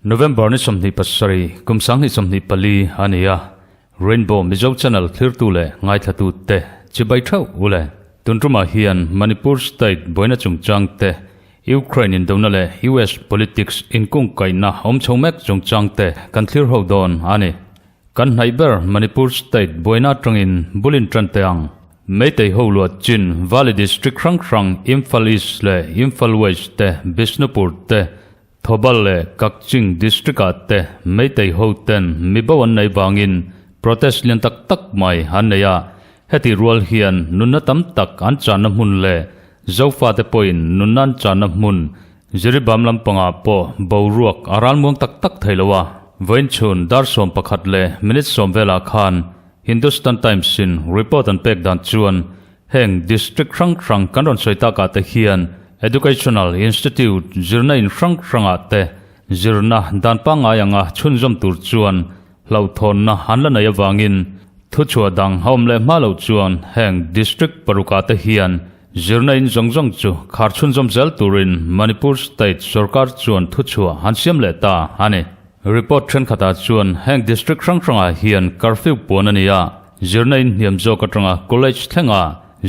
November ni 27, kum 2024 a ni a, Rainbow Mizo Channel thlirtu leh ngaithlatu te chibai theuh u le. Tun tumah hian Manipur State buaina chungchang te, Ukraine indona leh US politics inkungkaihna awm chho mek chungchang te kan thlir ho dawn a ni. Kan hnaih ber Manipur State buaina atangin bulin tan teh ang. Meitei ho luat chin Valley District hrang hrang Imphal East leh Imphal West te, Bishnupur te, Thoubal leh Kakching District ah te Meitei ho ten mi bo an nei vangin protest lian tak tak mai an nei a, hetih rual hian nunna tam tak an channa hmun leh Zofate pawhin nunna an channa hmun Jiribam lampangah pawh boruak a ralmuang tak tak thei lo a, vawiin chhun dar 11 leh minute 10 velah khan Hindustan Times in report an pek dan chuan heng district hrang hrang kan rawn sawi takah te hian Educational Institute zirna in hrang hrangah te zirna dan pangngai anga chhunzawm tur chuan hlauhthawnna an la nei avangin thuchhuah dang a awm leh hma loh chuan heng district parukah te hian Zirna in zawng zawng chu khar chhunzawm zel turin Manipur State sorkar chuan thuchhuah an siam leh ta a ni. Report thenkhatah chuan heng district hrang hrangah hian curfew puan a ni a, zirna in hniam zawk atanga college thlenga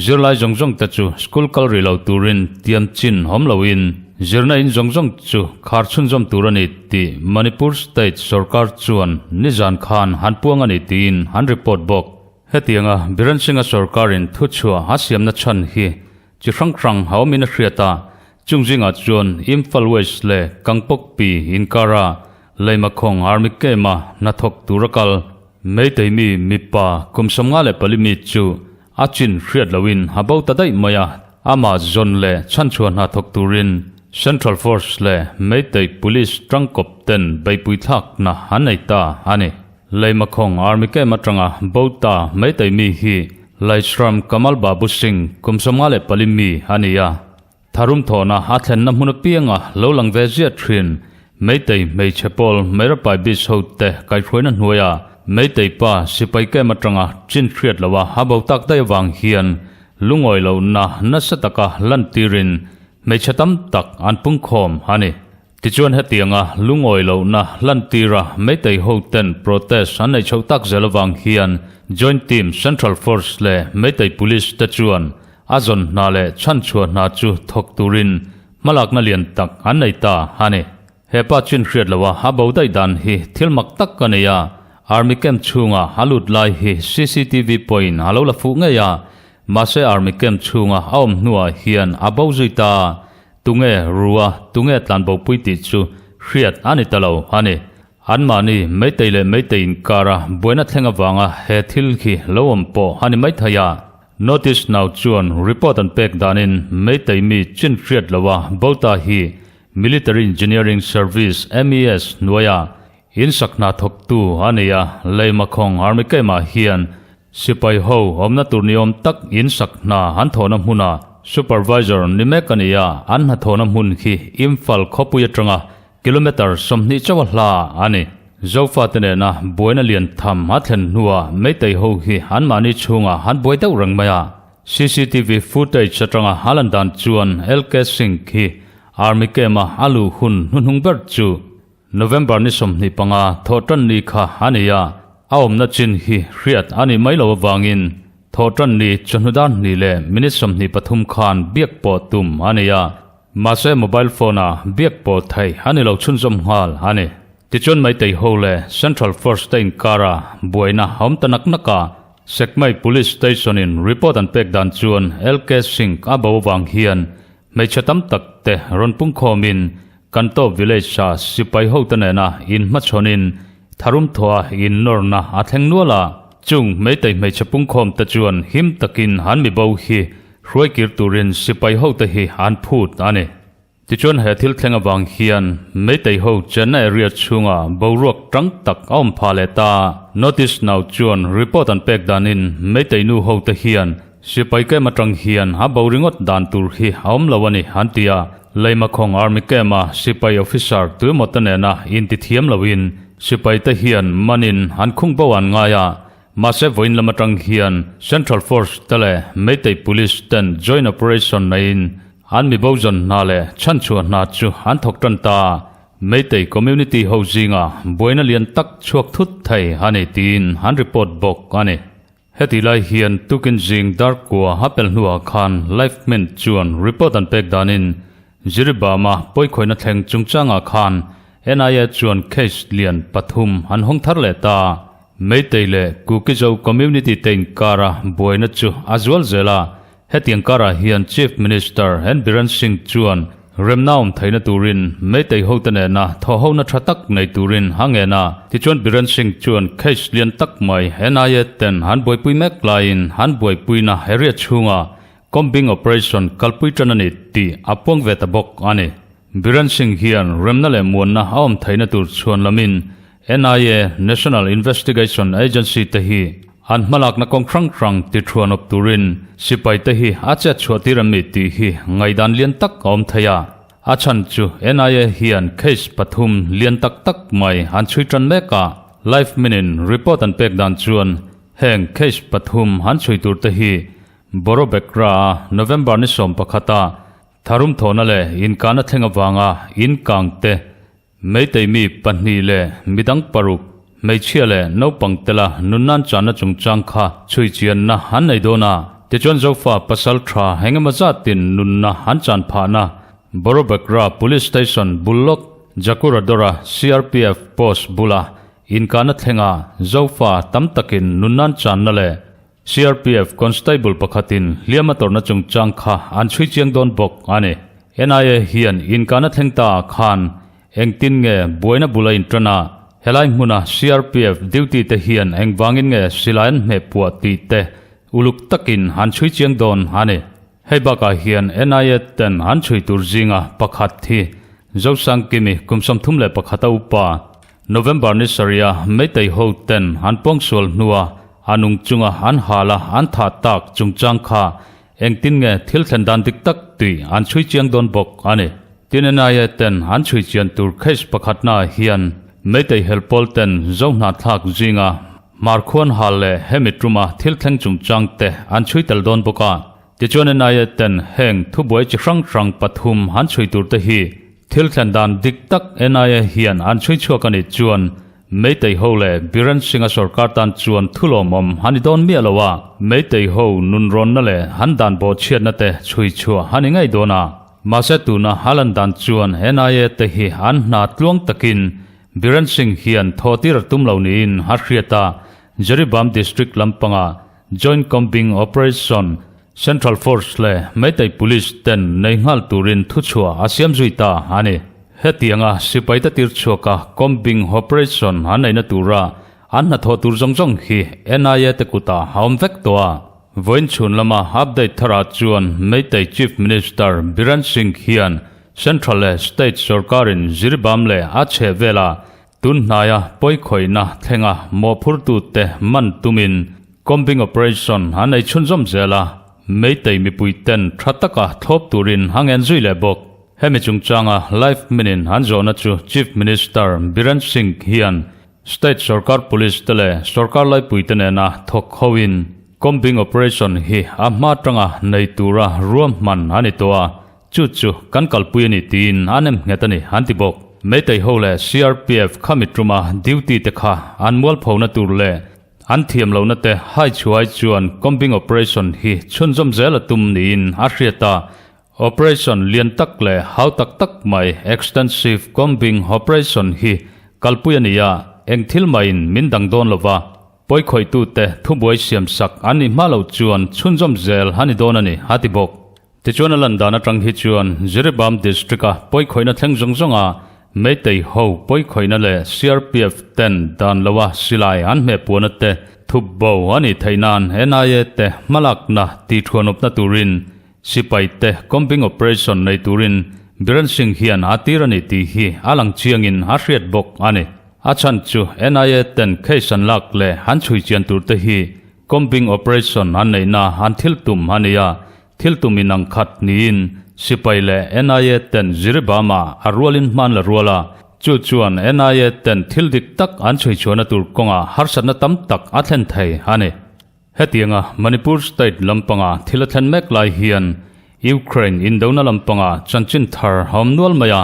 zirlai zawng zawng te chu school kal rih lo turin tiam chin awm loin zirna in zawng zawng chu khar chhunzawm tur a ni tih Manipur State sorkar chuan nizan khan han puang a ni tiin an report bawk. Hetianga Biren Singh-a sorkarin thuchhuah a siamna chhan hi chi hrang hrang a awmin a hriat a, chung zingah chuan Imphal West leh Kangpokpi inkara Leimakhawng Army Camp-a hnathawk tur a kal. Meitei mi mipa kum 54 mi chu a chin hriat lohin a bo ta daih mai a, amah zawn leh chhanchhuah hna thawk turin Central Force leh Meitei Police tangkawp ten beihpui thlakna an nei ta a ni. Leimakhawng Army Camp atanga Bota Meitei mi hi Laishram Kamal Babu Singh kum 54 mi a ni a. Tharum thawhna a thlenna hmun apianga lo lang ve ziah thin Meitei hmeichhe pawl Meirapai Beach ho te kaihhruaina hnuaia Meitei pa sipai camp atanga chin hriat loha a bo tak daih avang hian lungawi lohna nasa taka lantirin hmeichhe tam tak an pungkhawm a ni. Tichuan hetianga lungawi lohna lantira Meitei ho ten protest an nei chhoh tak zel avang hian Joint Team Central Force leh Meitei Police te chuan a zawn hna leh chhanchhuah hna chu thawk turin hmalakna lian tak an nei ta a ni. He pa chin hriat loha a bo daih dan hi thil mak tak a nei a, Army camp chhunga a lut lai hi cctv pawhin a lo la fuh ngei a, mahse Army camp chhunga a awm hnuah hian a bo zui ta. Tunge rua, tunge tlanbopui tih chu hriat a ni ta lo a ni. Anmahni Meitei leh Meitei inkara buaina thleng avanga he thil khi lo awm pawh a ni maithei a. Notice Now chuan report an pek danin Meitei mi chin hriat loha Bota hi Military Engineering Service, MES, hnuaia insak hna thawktu a ni a, Leimakhawng Army Camp-ah hian Sipai ho awmna tur ni awm tak insak hna an thawhna hmuna Supervisor ni mek a ni a, an hnathawhna hmun khi Imphal khawpui atanga kilometre 20 chauh a hla a ni. Zofate nena buaina lian tham a thlen hnuah Meitei ho hi anmahni chhungah an buai deuh reng mai a. CCTV footage atanga a lan dan chuan LK Singh khi Army camp-a a luh hun hnuhnung ber chu November ni 25 thawhtan ni kha a ni a, a awmna chin hi hriat a nih mai lo avangin thawhtan ni chawhnu dar hnih leh minute 23 khan biak pawh tum a ni a, mahse mobile phone a biak pawh theih a ni lo chhunzawm nghal a ni. Tichuan Meitei ho leh Central Force te inkara buaina a awm ta nak nak a, Sekmai Police Station in report an pek dan chuan LK Singh a bo avang hian hmeichhe tam tak te rawn pungkhawmin Kanto village a sipai hote nena inhmachhawnin tharum thawha innawrna a thleng nual a, chung Meitei hmeichhe pungkhawm te chuan him takin an mi bo hi hruai kir turin sipai hote hi an phut a ni. Tichuan he thil thleng avang hian Meitei ho chenna area chhunga boruak tang tak a awm phah leh ta. Notice Now chuan report an pek danin Meitei nu hote hian Sipai camp atang hian a bo ringawt dan tur hi a awm lo a ni, an ti a. Leimakhawng Army camp a sipai officer tuemaw te nena intithiam loin sipai te hian manin an khung bo an ngai a. Mahse vawiin lam atang hian Central Force te leh Meitei Police ten joint operation neiin an mibo zawn hna leh chhanchhuah hna chu an thawk tan ta. Meitei community ho zinga buaina lian tak chhuak thut thei a ni tiin an report bawk a ni. Heti lai hian tukin zing darkua a pel hnuah khan Life Mint chuan report an pek danin Jiribama pawikhawihna thleng chungchangah khan NIA chuan case lian pathum an hawng thar leh ta. Meitei leh Kukizo community te inkara buaina chu a zual zel a, Hetiang karah hian Chief Minister N Biren Singh chuan remna awm theihna turin Meitei hote nena thawhhona tha tak nei turin a ngen a. Tichuan Biren Singh chuan case lian tak mai NIA ten an buaipui mek laiin an buaipuina area chhunga combing operation kalpui tan a ni tih a puang ve ta bawk a ni. Biren Singh hian remna leh muanna a awm theihna tur chhuan lamin NIA, National Investigation Agency, te hi an hmalakna kawng hrang hrang ti thuan awp turin sipai te hi a chet chhuah tir em ni tih hi ngaihdan lian tak a awm thei a. A chhan chu NIA hian case pathum lian tak tak mai an chhui tan mek a. Live Minin report an pek dan chuan heng case pathum an chhui tur te hi Borobekra a November ni 11 a tharum thawhna leh inkahna thleng avanga inkang te Meitei mi pahnih leh midang paruk, hmeichhia leh naupang tela nunnan channa chungchang kha chhui chianna an nei dawn a. Tichuan Zofa pasal tha engemaw zatin nunna an chan phahna Borobekra Police Station bul lawk Jakuradora CRPF Post bula inkahna thlenga Zofa tam takin nunnan channa leh CRPF Constable pakhatin hliam a tawrhna chungchang kha an chhui chiang dawn bawk a ni. NIA hian inkahna thleng ta ah khan engtin nge buaina bul a intan a, helai hmuna CRPF duty te hian engvangin nge silai an hmeh puah tih te uluk takin an chhui chiang dawn a ni. Hei bakah hian NIA ten an chhui tur zinga pakhat hi Zosangkimi kum 31 a upa November ni sarih a Meitei ho ten an pawngsual hnua a nung chunga an hal a an thah tak chungchang kha engtin nge thil thlen dan dik tak tih an chhui chiang dawn bawk a ni. Tin NIA ten an chhui chian tur case pakhatna ah hian Meitei helpawl ten zo hnahthlak zinga hmarkhuan hal leh hemi tuma thil thleng chungchang te an chhui tel dawn bawk a. Tichuan NIA ten heng thubuai chi hrang hrang pathum an chhui tur te hi Thil thlen dan dik tak NIA hian an chhui chhuak a nih chuan Meitei ho leh Biren Singh-a sorkar tan chuan thulawmawm a ni dawn miah lo a, Meitei ho nunrawnna leh an dan bawhchhiatna te chhui chhuah a ni ngei dawn a. Mahse tuna a lan dan chuan NIA te hi an hna tluang takin Biren Singh hian thaw tir a tum lo niin a hriat a, Jeribam District lampanga Joint Combing Operation Central Force leh Meitei Police ten nei nghal turin thuchhuah a siam zui ta a ni. Hetianga sipaite tir chhuaka combing operation an neihna tura an hnathawh tur zawng zawng hi NIA te kutah a awm vek tawh a. Vawiin chhun lama update tharah chuan Meitei Chief Minister Biren Singh hian Central leh State sorkarin Jiribam leh a chhehvelah Tun hnaia pawikhawihna thlenga mawhphurtute man tumin combing operation an ei chhunzawm zel a, Meitei mipuiten tha taka thlawp turin a ngen zui leh bawk. Hemi chungchanga live minin an zawhna chu Chief Minister Biren Singh hian State sorkar police te leh sorkar laipuite nena thawk hoin combing operation hi a hma tanga nei tura ruahman a ni tawh a, Chu chu kan kalpui a ni tiin an em nghet a ni an ti bawk. Meitei ho leh CRPF kha mitruma duty te kha an mualphona tur leh an thiam lohna te hai chhuai chuan combing operation hi chhunzawm zel a tum niin a hriat a. Operation lian tak leh hau tak tak mai extensive combing operation hi kalpui a ni a, eng thil mahin min dang dawn lova. Pawikhawitute thubuai siamsak an nih hma loh chuan chhunzawm zel a ni dawn a ni a ti bawk. Tichuan a lan dan atang hi chuan Jiribam District-a pawikhawihna thleng zawng zawnga Meitei ho pawikhawihna leh CRPF ten dan loa silai an hmeh puana te thup bo a nih theih nan NIA te hmalakna tihṭhuanawpna turin sipai te combing operation nei turin Biren Singh hian a tir a ni tih hi a lang chiangin a hriat bawk a ni. A chhan chu NIA ten case an lak leh an chhui chian tur te hi combing operation an neihna an thil tum a ni a, Thil tum in ang khat niin sipai leh NIA ten Jiribama a rualin hman la rual a. Chu chuan NIA ten thil dik tak an chhui chhuahna tur kawngah harsatna tam tak a thlen thei a ni. Hetianga Manipur state lampanga thil a thlen mek lai hian Ukraine indona lampanga chanchin thar a awm nual mai a,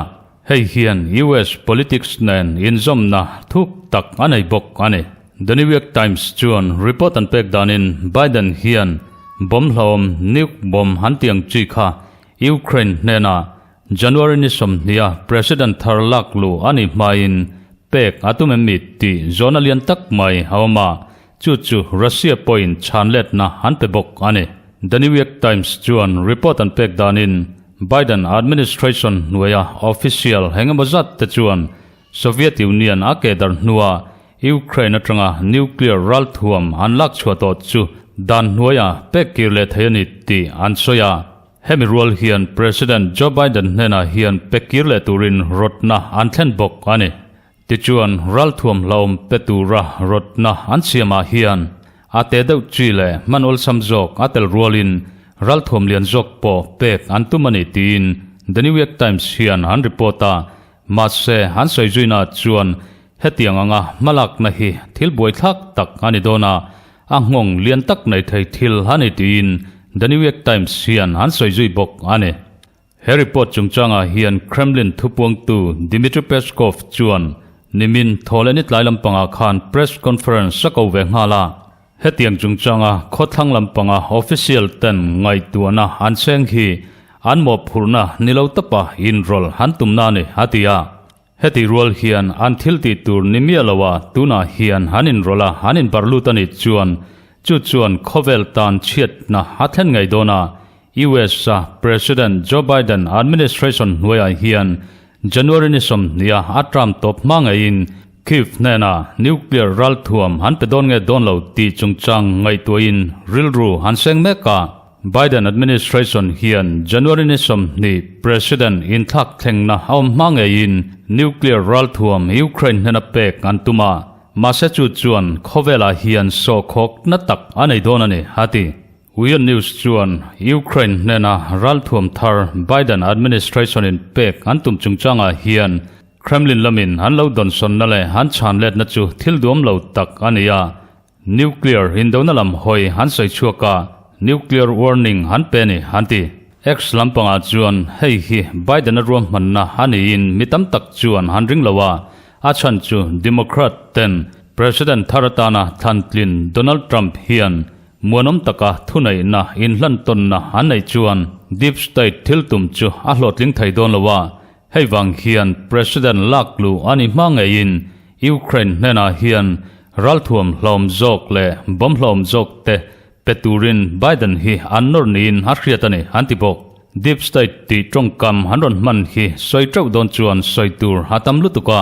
hei hian US politics nen inzawmna thuk tak a nei bawk a ni. The New York Times chuan report an pek danin Biden hian bomb hlauhawm nuke bomb han ti ang chi kha Ukraine hnenah January ni sawmhniha President thar lak luh a nih hmain pek a tum em mi tih zawhna lian tak mai a awm a, chu chu Russia pawhin chhan letna an pe bawk a ni. The New York Times chuan report an pek danin Biden administration hnuaia official eng emaw zat te chuan Soviet Union a keh darh hnua Ukraine atanga nuclear ralthuam an lak chhuah tawh chu dan hnuaia pek kir leh thei a ni tih an sawi a. Hemi rual hian President Joe Biden hnenah hian pe kir leh turin rawtna an thlen bawk a ni. Tichuan, ralthuam hlauhawm pe tura rawtna an siamah hian a te deuh chi leh hman awlsam zawk a tel rualin ralthuam lian zawk pawh pek an tum a ni tiin The New York Times hian an report a. Mahse, an sawi zuina chuan hetiang anga hmalakna hi thil buaithlak tak a ni dawn a, a nghawng lian tak nei thei thil a ni tiin The New York Times hian an sawi zui bawk a ni. He report chungchangah hian Kremlin thupuangtu Dmitry Peskov chuan nimin thaw leh nitlai lampangah khan press conference a ko ve nghal a, Hetiang chungchanga khawthlang lampanga official ten ngaihtuahna an cheng hi an mawhphurhna ni lo tawpa inrawlh an tumna a ni, a ti a. Heti rual hian an thil tih tur ni miah loa tunah hian an inrawlh a, an inbarh lut a nih chuan chu chuan khawvel tan chhiatna a thlen ngei dawn a. US-a President Joe Biden administration hnuaiah hian January ni sawmhniha a term tawp hma ngeiin Kyiv hnena nuclear ralthuam an pe dawn nge dawn lo tih chungchang ngaihtuahin rilru an seng mek a. Biden administration hian January ni 20 President inthlak thlengna a awm hma ngeiin nuclear ralthuam Ukraine hnena pek an tum a, mahse chu chuan khawvelah hian sawhkhawk na tak a nei dawn a ni, a ti. Wion News chuan Ukraine hnena ralthuam thar Biden administration-in pek an tum chungchangah hian Kremlin lamin an lo dawnsawnna leh an chhan letna chu thil duam lo tak a ni a, nuclear indona lam hawi an sawi chhuak a, nuclear warning an pe a ni, an ti. X lampangah chuan hei hi Biden-a ruahmanna a niin mi tam tak chuan an ring lo a, a chhan chu Democrat ten President thar atana thlantlin Donald Trump hian Muanawm taka thuneihna inhlantawnna an neih chuan Deep State thil tum chu a hlawhtling thei dawn lo a, hei vang hian President lak luh a ni hma ngeiin Ukraine hnenah hian ralthuam hlawm zawk leh bomb hlawm zawk te pe turin Biden hi an nawr niin a hriat a ni, an ti bawk. Deep State tih tawngkam an rawn hman hi sawi teuh dawn chuan sawi tur a tam lutuk a.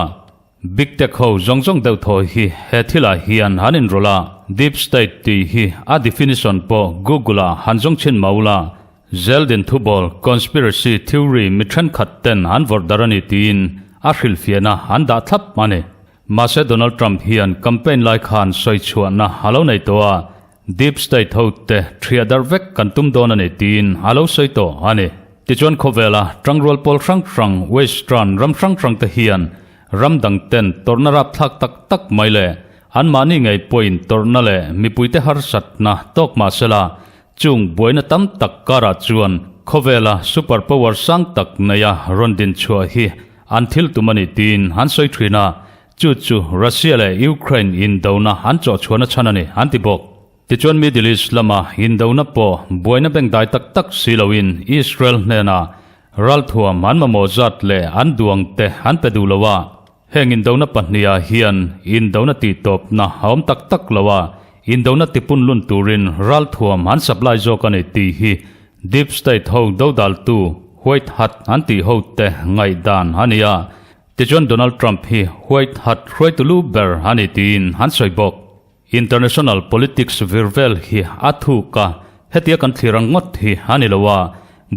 Big Tech ho zawng zawng deuh thaw hi he thilah hian an inrawlh a, Deep State tih hi a definition pawh Google-ah han zawng chhin mah ula, Zeldin thubâwl conspiracy theory mi thenkhat ten an vawrh darh a ni tiin a hrilhfiahna an dah thlap a ni. Mahse Donald Trump hian campaign lai khan sawi chhuahna a lo nei tawh a, Deep State ho te thiah darh vek kan tum dawn a ni tiin a lo sawi tawh a ni. Tichuan khawvela tangrual pawl hrang hrang Western ram hrang hrang te hian ram dang ten tawrhna rapthlak tak tak mai leh anmahni ngei pawhin tawrhna leh mipuite harsatna tawk mah sela chung buaina tam tak karah chuan khawvela super power sang tak neia rawn din chhuah hi an thil tum a ni tiin an sawi thin a. Chu chu Russia leh Ukraine indona an chawhchhuahna chhan a ni, an ti bawk. Tichuan Middle East lama indona pawh buaina bengdai tak tak si loin Israel hnenah ralthuam an mamawh zat leh an duang te an pe duh lo a. Heng indona pahnihah hian indona tihtawpna a awm tak tak lo a, indona tipunlun turin ralthuam an supply zawk a ni tih hi Deep State ho dodaltu White Hat an tih hote ngaihdan a ni a. Tichuan Donald Trump hi White Hat hruaitu lu ber a ni tiin an sawi bawk. International politics vir vel hi a thuk a, hetia kan thlir ang ngawt hi a ni lo a,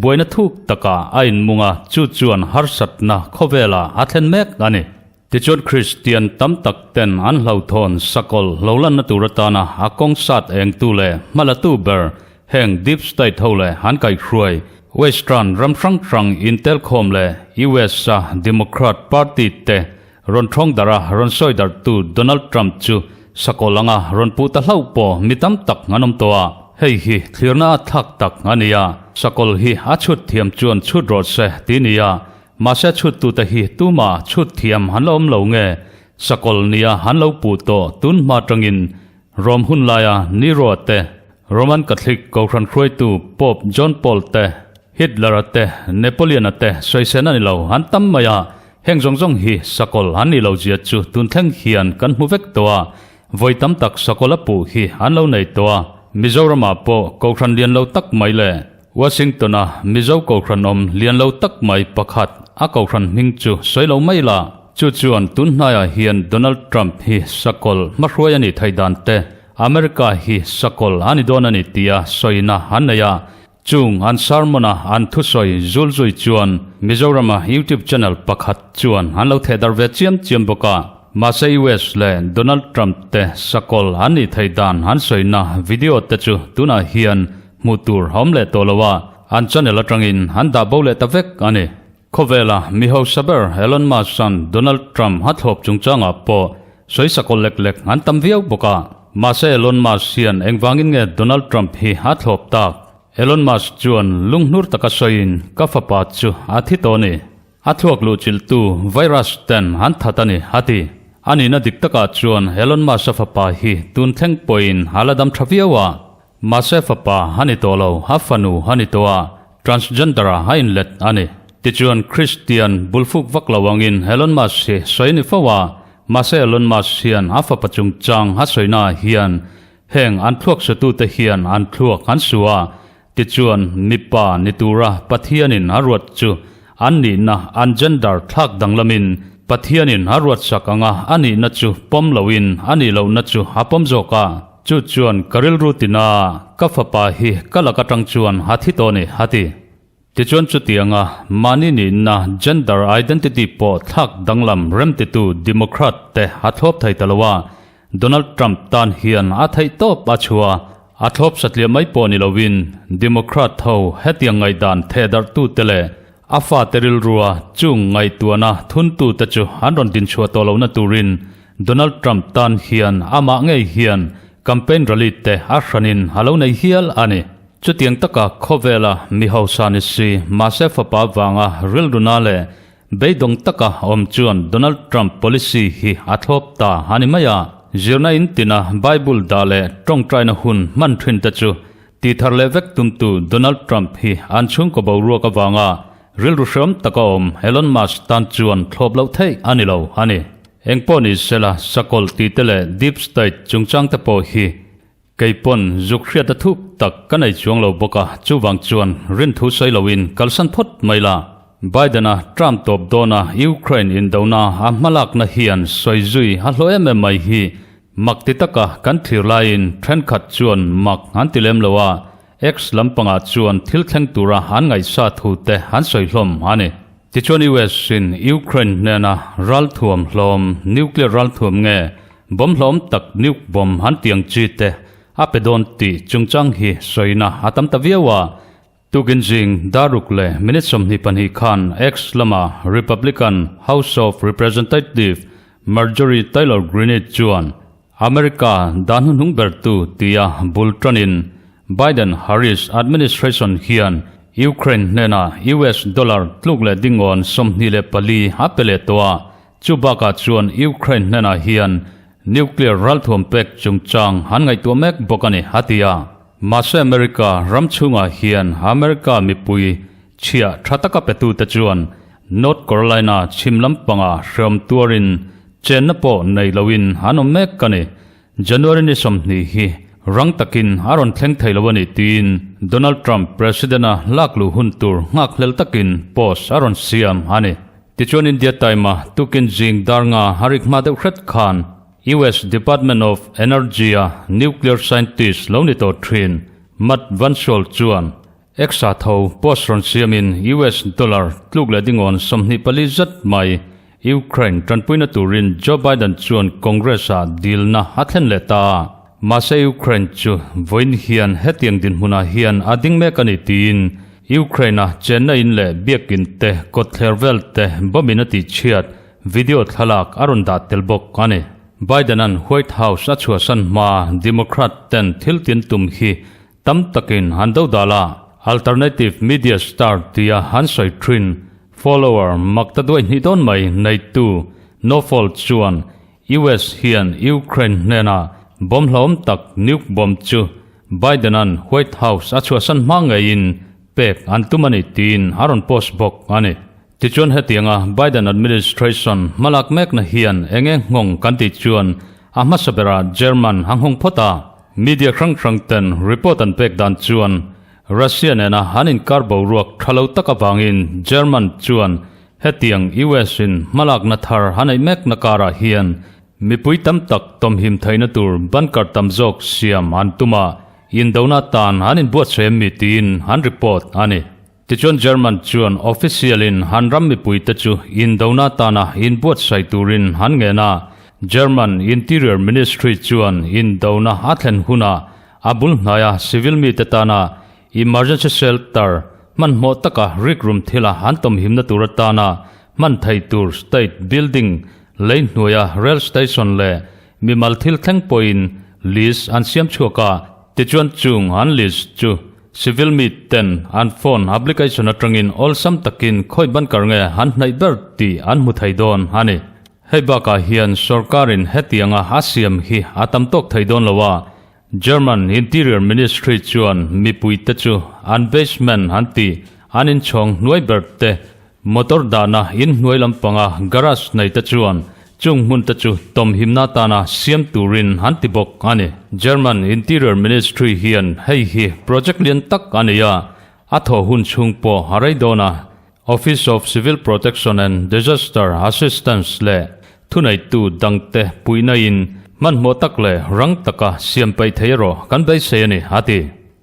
buaina thuk takah a inmung a, chu chuan harsatna khawvelah a thlen mek a ni. Tichuan Kristian tam tak ten an hlauhthawn sakawlh lo lanna tur atana a kawng sat engtu leh hmalatu ber Heng Deep State ho leh an kaihhruai Western ram hrang hrang intelkhawm leh US-a Democrat Party te. Rawn thawng darh a rawn sawi darhtu Donald Trump chu sakawlh anga rawn puh ta hlauh pawh mi tam tak an awm tawh a, hei hi thlirna a thlak tak a ni a, sakawlh hi a chhut thiam chuan chhut rawh se ti ni a, mahse chhuttute hi tumah chhut thiam an la awm lo nge sakawlh nia an lo puh tawh tun hma tangin Rome hun laia Nero-a te, Roman Catholic Kohhran hruaitu Pope John Paul te, Hitler-a te, Napoleon-a te sawisena ni lo an tam mai a, heng zawng zawng hi sakawlh an nih lo zia chu tun thleng hian kan hmu vek tawh a, vawi tam tak sakawlh a puh hi an lo nei tawh a, Mizoramah pawh Kohhran lian lo tak mai leh Washington-a Mizo Kohhran awm lian lo tak mai pakhat a Kohhran hming chu sawi lo mai la. Chu chuan tun hnaiah hian Donald Trump hi sakawlh hmahruai a nih theih dan te, America hi sakawlh a ni dawn a ni tia sawina an nei a. Chung an sermon-a an thusawi zul zui chuan Mizorama YouTube channel pakhat chuan an lo thehdarh ve chiam chiam bawk a. Mahse US leh Donald Trump te sakawlh an nih theih dan an sawina video te chu tunah hian hmuh tur a awm leh tawh lo a, an channel atangin an dah bo leh ta vek a ni. Khawvela mi hausa ber Elon Musk-a'n Donald Trump a thlawp chungchangah pawh sawi sakawlh lek lek an tam viau bawk a. Mahse Elon Musk hian engvangin nge Donald Trump hi a thlawp tak? Elon Musk chuan lunghnur taka sawiin ka fapa chu a thi tawh a ni. A thluak luhchilhtu virus ten an that a ni, a ti. A nihna dik takah chuan Elon Musk-a fapa hi tun thleng pawhin a la dam tha viau a. Mahse fapa a ni tawh lo, a fanu a ni tawh a, transgender a a inlet a ni. Tichuan Christian bulfuk vak lo angin Elon Musk hi sawi a ni fo a, mahse Elon Musk hian a fapa chungchang a sawina ah hian heng an thluak sutute hian an thluak an su a, tichuan mipa ni tura Pathianin a ruat chu an nihna an gender thlak danglamin Pathianin a ruatsak anga a nihna chu pawm loin a nih lohna chu a pawm zawk a. Chu chuan ka rilru tina ka fapa hi ka lak atang chuan a thi tawh a ni, a ti. Tichuan chutianga mahni nihna gender identity pawh thlak danglam remtitu Democrat te a thlawp thei ta lo a, Donald Trump tan hian a theih tawp a chhuah a, a thlawp satliah mai pawh ni loin Democrat ho hetiang ngaihdan thehdarhtute leh a fate rilrua chung ngaihtuahna thuntute chu an rawn dinchhuah tawh lohna turin Donald Trump tan hian amah ngei hian campaign rally te a hranin a lo nei hial a ni. Chutiang taka khawvela mi hausa ni si mahse fapa vanga rilruna leh beidawng taka awm chuan Donald Trump policy hi a thlawp ta a ni mai a. Zirna in tina Bible dah leh tawngtaina hun hman thin te chu ti thar leh vek tumtu Donald Trump hi an chhungkaw boruak avanga Rilru hreawm taka awm Elon Musk tan chuan thlawp loh theih a ni lo a ni. Engpawh ni sela, sakawlh tih te leh deep state chungchang te pawh hi kei pawn zuk hriat a thuk tak ka nei chuang lo bawk a, chuvang chuan rinthu sawi loin kalsan phawt mai la. Biden-a Trump tawp dawna Ukraine indona a hmalakna hian sawi zui a hlawh em em mai hi mak ti taka kan thlir laiin thenkhat chuan mak an ti lem lo a, X lampangah chuan thil thleng tura an ngaihsa thu te an sawi hlawm a ni. Tichuan US in Ukraine hnena ralthuam hlawm, nuclear ralthuam nge bomb hlawm tak nuke bomb an tiang chi te a pe dawn tih chungchang hi sawina a tam ta viau a. Tukin zing daruk leh minute 22 khan X lama Republican House of Representative Marjorie Taylor Greene chuan America dan hnuhnung bertu tia bul tanin Biden-Harris administration hian Ukraine hnenah US dollar tluk leh dingawn 24 a pe leh tawh a, chu bakah chuan Ukraine hnenah hian nuclear ralthuam pek chungchang an ngaihtuah mek bawk a ni, a ti a. Mahse America ram chhungah hian America mipui chhiah tha taka petute chuan North Carolina chhim lampangah hreawm tuarin Chenna pawh nei loin an awm mek a ni. January ni 20 hi rang takin a rawn thleng thei lo a ni tiin Donald Trump President-a lak luh hun tur nghak hlel takin post a rawn siam a ni. Tichuan India Time-a tukin zing dar nga a rik hma deuh hret khan US Department of Energy-a nuclear scientist lo ni tawh thin Matt Van Scholl chuan X-a tho post rawn siamin US dollar tluk leh dingawn 24 zat mai Ukraine tanpuina turin Joe Biden chuan Congress-ah dilna a thlen leh ta a. Mahse Ukraine chu vawiin hian hetiang dinhmunah hian a ding mek a ni tiin Ukraine-a chenna in leh biakin te, kawtthler vel te bomb-in a tihchhiat. video thlalak a rawn dah tel bawk a ni. Biden-a'n White House a chhuahsan hmaa Democrat ten thil tin tum hi tam takin an do dal a, alternative media star tia an sawi thin follower makta duai hnih dawn mai neitu Nofal chuan US hian Ukraine hnena bomb hlauhawm tak nuke bomb chu Biden-a'n White House a chhuahsan hma ngeiin pek an tum a ni tiin a rawn post bawk a ni. Tichuan hetianga Biden administration hmalak mekna hian eng nge nghawng kan tih chuan a hmasa berah German a nghawng phawt a. Media hrang hrang ten report an pek dan chuan Russia nena an inkar boruak tha lo tak avangin German chuan hetiang US in hmalakna thar a neih mekna karah hian mipui tam tak tawmhim theihna tur bunker tam zawk siam an tum a, indona tan an inbuatsaih em mi tiin an report a ni. Tichuan German chuan official in han ram mipuite chu indona tana inbuatsaih turin han ngen a, German Interior Ministry chuan indona a thlen hunah a bul hnaia civil mite tana emergency shelter hmanhmawh taka rikrum thila an tawmhimna tur atana hman thei tur state building lei hnuaia rail station leh mimal thil thleng pawhin list an siam chhuak a, tichuan chung an list chu Civil mi ten an phone application atangin awlsam takin khawi bunker nge han hnaih ber tih an hmu thei dawn a ni. Hei bakah hian sorkarin hetianga a siam hi a tam tawk thei dawn lo a, German Interior Ministry chuan mipuite chu an basement an tih an inchhawng hnuai ber te Motor dahna in hnuai lampanga garage nei te chuan chung hmun te chu tawmhimna atana siam turin an ti bawk a ni. German Interior Ministry hian hei hi project lian tak a ni a, a thawh hun chhung pawh a rei dawn a. Office of Civil Protection and Disaster Assistance leh thuneitu dangte puihna in hmanhmawh tak leh rang taka siam peih thei erawh kan beisei a ni, a ti.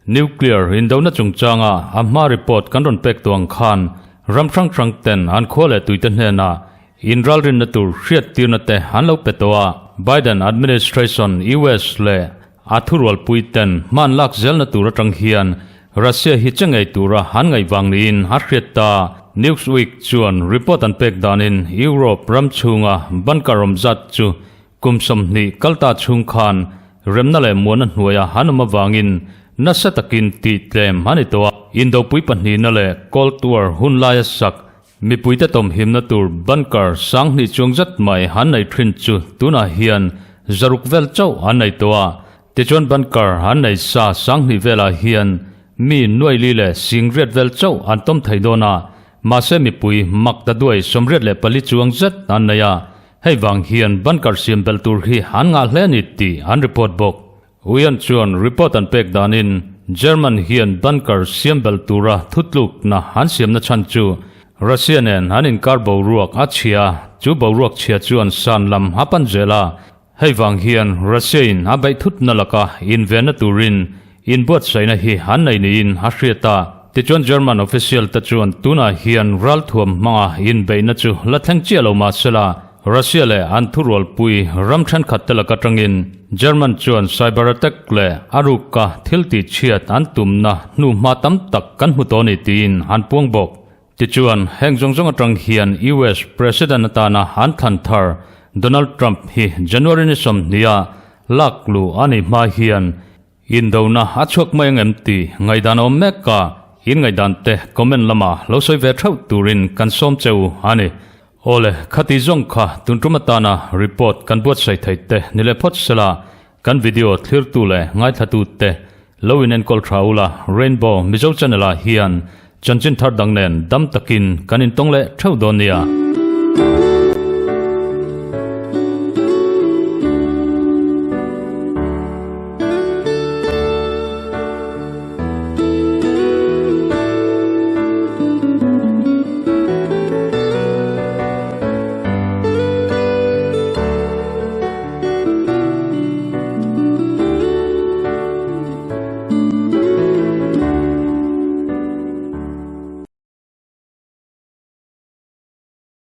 Nuclear indona chungchanga a hma report kan rawn pek tawh ang khan ram hrang hrang ten an khua leh tuite hnenah inralrinna tur hriattirna te an lo pe tawh a. Biden administration US leh a thurualpui ten hman lak zelna tur atang hian Russia hi che ngei tura an ngaih vang niin a hriat ta. Newsweek chuan report an pek danin Europe ram chhunga bunker awm zat chu Kum 20 kalta chhung khan remna leh muana hnuaia han awm avangin nasa takin tih tlem a ni tawh a. Indopui pahnihna leh Cold War hun laia sak mipuite tawmhimna tur bunker 2000 chuang zat mai han nei thin chu tunah hian zaruk vel chauh an nei tawh a. Tichuan bunker an nei sa 2000 velah hian mi nuaili leh singriat vel chauh an tawm thei dawn a, mahse mipui mak ta duai 84 chuang zet an nei a. Hei vang hian bunker siam belh tur hi an ngah hle a ni tih an report bawk. Uian chuan report an pek danin German hian bunker siam belh tura thutlukna an siamna chhan chu Russia nen an inkar boruak a chhia, chu boruak chhia chuan san lam a pan zel a. Hei vang hian Russia in a beih thutna laka invenna turin inbuatsaihna hi an nei niin a hriat a. Tichuan German official te chuan tunah hian ralthuam hmanga inbeihna chu la thleng chiah lo mah sela, Russia leh an thurualpui ram thenkhat te lak atangin German chuan cyber attack leh a ruka thil tihchhiat an tumna hnuhma tam tak kan hmu tawh a ni tiin an puang bawk. Tichuan, heng zawng zawng atang hian US President atana an thlan thar Donald Trump hi January ni 20 ah lak luh a nih hma hian indona a chhuak mai ang em tih ngaihdan a awm mek a, in ngaihdan te comment lamah lo sawi ve theuh turin kan sawm che u a ni. Awle, khati zawng kha tun tum atana report kan buatsaih theih te ni leh phawt sela, Kan video thlirtu leh ngaithlatu te lo in enkawl tha ula Rainbow Mizo channel ah hian chanchin thar dang nen dam takin kan intawng leh theuh dawn nia.